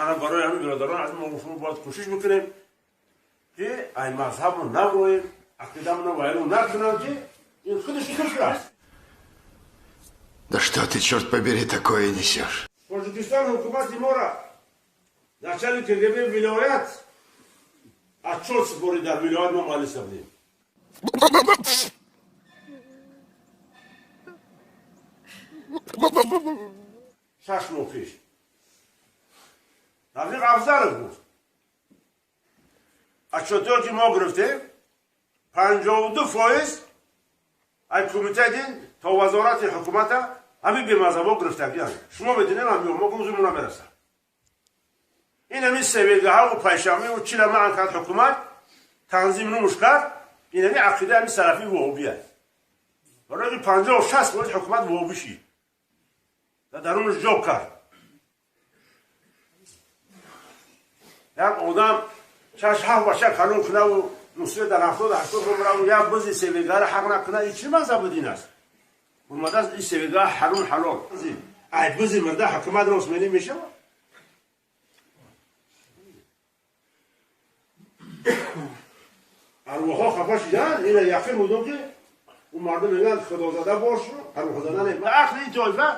Ана барои ҳамин бародарон аз мо шумо бояд кӯшиш бикунем ки ай мазҳабро наброем, ақидамонро вайрон накунам, ки ин худаш куфр аст. Да что ты, черт побери, такое несешь? Тоҷикистон ҳукумати моро начальник КГБ вилоят отчёт супорид, дар вилоят мо маҷлиса будем. 6 моҳ пеш Рафиқ Афзалов гуфт, отчётҳое ки мо гирифтем, 52% ай кумитаи дин то вазорати ҳукумата ҳамин бемазҳабо гирифтагианд. Шумо медонем, ҳамин мо гузумон намерасад. Ин ҳамин севегаҳаву пайшамиву чила маън кард, ҳукумат танзим нумуш кард. Ин ҳамин ақидаи ҳамин салафи воҳобия, барои ки 50-60% ҳукумат воҳобӣ шид ва дарунаш ҷо кард. Як одам шаш ҳафт бача калон кунаву нусре дар 70-80 умраву як бузи севегара ҳақ накуна, ин чӣ мазҳабу дин аст? Омадааст ин севега ҳарун ҳалол. Ай бузи мирда ҳукумат рост менӣ мешавад? Арвоҳҳо хафа шиданд. Ина яқин будум, ки ӯ мардум мегӯянд худозада бош, арвоҳзада не. Ақли ин тоифа,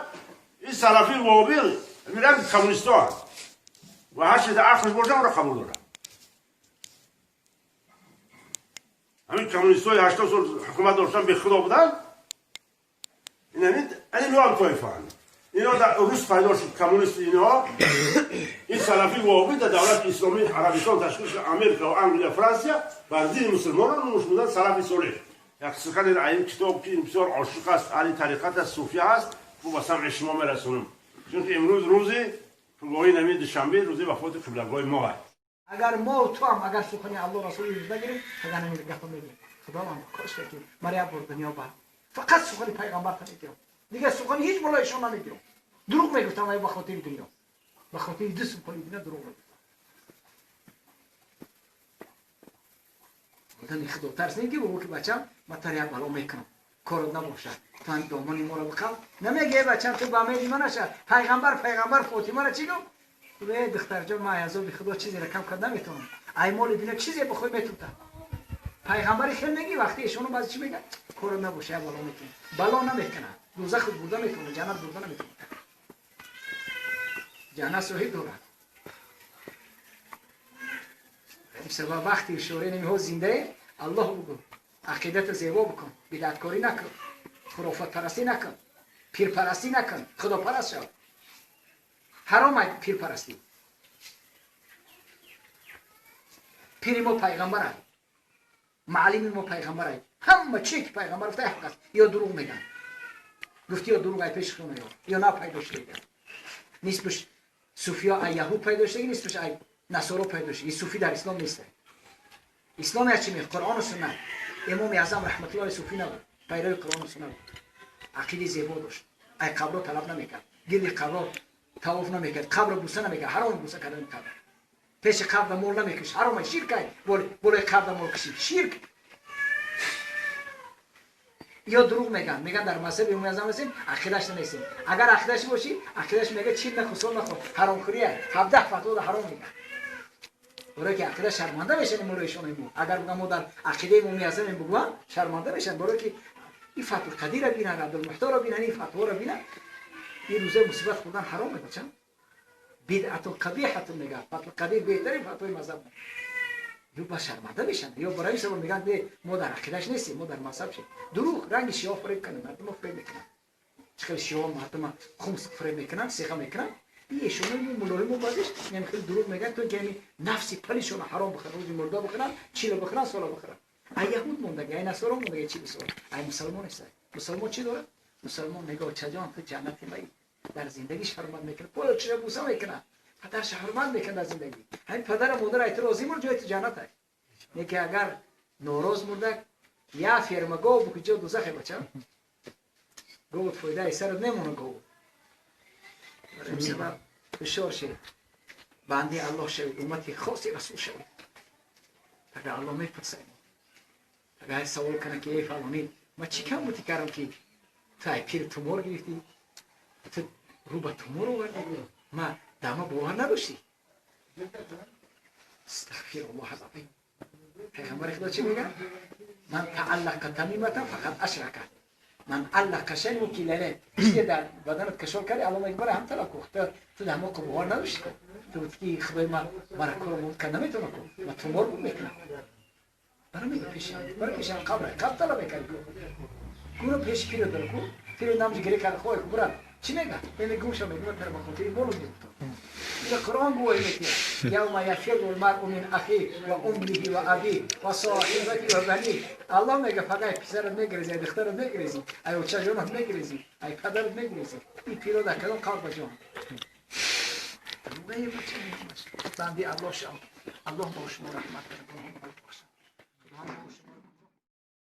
ин салафи воҳобӣ миранд, коммунистҳо ва ҳар чиз ақлш боша, онро қабул дорад. Ҳамин коммунистҳои 80 сол ҳукумат доштан, бехудо буданд. Ин ҳам тоифаанд. Ино дар рус пайдо шуд коммунист. Ино ин салафи воҳобӣ дар давлати исломии Арабистон ташкил шуд. Америка ва Англия, Франсия бар дини мусулмонон нумуш буданд салафи солеҳ. Як сухани ин китоб, ки бисёр ошиқ аст, аҳли тариқат аст, суфия аст, бу ба самъи шумо мерасонам, чунки имрӯз рӯзи пургоҳи нами душанбе, рӯзи вафоти қиблагоҳи мо аст. Агар мо ту ҳам агар сухани Аллоҳ Расули юз нагирем, агар ҳамин гапа мегирем, Худованд, кош ки мара як бор дунё бар фақат сухани пайғамбар мегирам, дигар сухани ҳеҷ болоишон намегирам. Дурӯғ мегуфтам ба хотири дунё, ба хотири ду сухани дунё дурӯғ мегуфтам. Одами худотарс не ки бобо, ки бачам, ма тар як бало мекунам, корот набошад, ту ҳам домони моро биқал намеге, бачам, ту ба меди ма наша. Пайғамбар Фотимаро чӣ гуфт? Э, духтарҷон, ман азоби Худо чизеро кам кард наметавонам, ай моли дунё чизе бихоҳӣ метутам. Пайғамбари хел меги, вақти эшону баъзе чӣ мегӯяд? Корот набоша, як бало мекунам. Бало намекунад, дӯзах бурда метавонад, ҷаннат бурда наметавонад. Ҷаннат соҳиб дорад. Сабаб вақти ишораи намиҳо зиндаем, Аллоҳ бугӯ, ақидата зебо бикун, бидаткорӣ накун, хурофатпарастӣ накун, пирпарастӣ накун, худопараст шав. Ҳаром ай пирпарастӣ. Пири мо пайғамбар ай, маълими мо пайғамбар ай. Ҳама чие ки пайғамбар гуфта, ҳақ аст. Ё дурӯғ мегӯянд, гуфти, ё дурӯғ ай пеши хона, ё на пайдо шуда. Нисбаш суфиё ай яҳуд пайдо шудаги, нисбаш ай насоро пайдо шудаги. Суфӣ дар ислом нест. Ислом як чи мех? Қуръону суннат. Имоми Аъзам раҳматуллоҳи суфӣ набуд, пайрави Қуръону суннат буд. Ақидаи зебо дошт, ай қабро талаб намекард, гирди қабро тавоф намекард, қабро буса намекард. Ҳаром буса кардани қабр. Пеши қабра мол намекушт, ҳаром, ширк ай. Болои қабра мол кушид, ширк. Ё дурӯғ мегӯянд, мегӯянд дар мазҳаби Имоми Аъзам ҳастем, ақидаш нанестем. Агар ақидаш бошӣ, ақидаш мега чил нахӯр, сол нахӯр, ҳаромхӯрия, 17 фатво ҳаром мегӯяд. Барое ки ақида шарманда мешаванд мулоишони мо. Агар бигӯям мо дар ақидаи Имоми Аъзамем, бигӯям, шарманда мешаванд, барое ки ин Фатҳулқадирро бинанд, Абдулмуҳторро бинанд, ин фатворо бинанд. Ин рӯзаи мусибат хӯрдан ҳаром, бачам, бидъатун қабиҳатун мегӯяд Фатҳулқадир, беҳтарин фатвои мазҳаб. Ё ба шарманда мешаванд, ё барои сабаб мегӯянд, мо дар ақидаш нестем, мо дар мазҳаб шем. Дурӯғ, ранги шиҳо фиреб кунанд, мардумо фиреб мекунанд. Чӣ хел шиҳо мардума хумс фиреб мекунанд, сиға мекунанд, эшоно мулоҳи мо баъзеш ям хеле дурӯғ мегӯянд, то ки ҳами нафси палишона ҳаром бихӯранд, рӯзи мурда бихӯранд, чило бихӯранд, сола бихӯранд. Ай яҳуд мондаги, ай насоро мондаги, чи бисор, ай мусалмон нест. Мусалмон чӣ дорад? Мусалмон нигоҳ, чаҷон, ту ҷаннати маи. Дар зиндагиш ҳурмат мекунад, поё чиша буса мекунад, падарша ҳурмат мекунад дар зиндагӣ. Ҳамин падара модар ай ту розӣ мурд, ҷои ту ҷаннат ай. Не ки агар нороз мурдак, я ферма гов буки, ҷо дузахе, бача. Говот фоидаи сарат немона, гов. Барои сабаб ҳушёр шавед, банди Аллоҳ шавед, уммати хоси Расул шавед. Агар Аллоҳ мепурсад, агар савол кунад, ки эй фалонӣ, ма чӣ камбудӣ кардам, ки ту ай пири тумор гирифтӣ, ту рӯ ба тумор овардӣ, ма дама бовар надоштӣ? استغفر الله العظیم. پیغمبر خدا چی میگه؟ من تعلق تمیمة فقد اشرک. من علق شيء وکیلانه. چیزی در بدنت کشور کردی، الله میگه برای هم طلب کو. تو در ما قبوار نداشتی کو. تو گفتی که خدای ما برای کار بود که نمیتونه کو. ما تو مر میکنم. برای میگه پیش برای پیش قبر قبر طلب میکنی کو. گورو پیش پیرو داره کو. پیرو نامش گریه کرد خواه کو برا. چی میگه؟ میگه گوشم میگه من تر بخاطر مولو میگفتم. إذا قرآن گوهی میکنه یوم یفر المرء من اخیه و امه و ابیه و صاحبته و بنیه. الله میگه فقط پسرت میگریزی، ای دخترت میگریزی، ای بچه جانت میگریزی، ای پدرت میگریزی. این پیرو در کدام قبر جان؟ بنده الله شو. الله با شما رحمت کنه.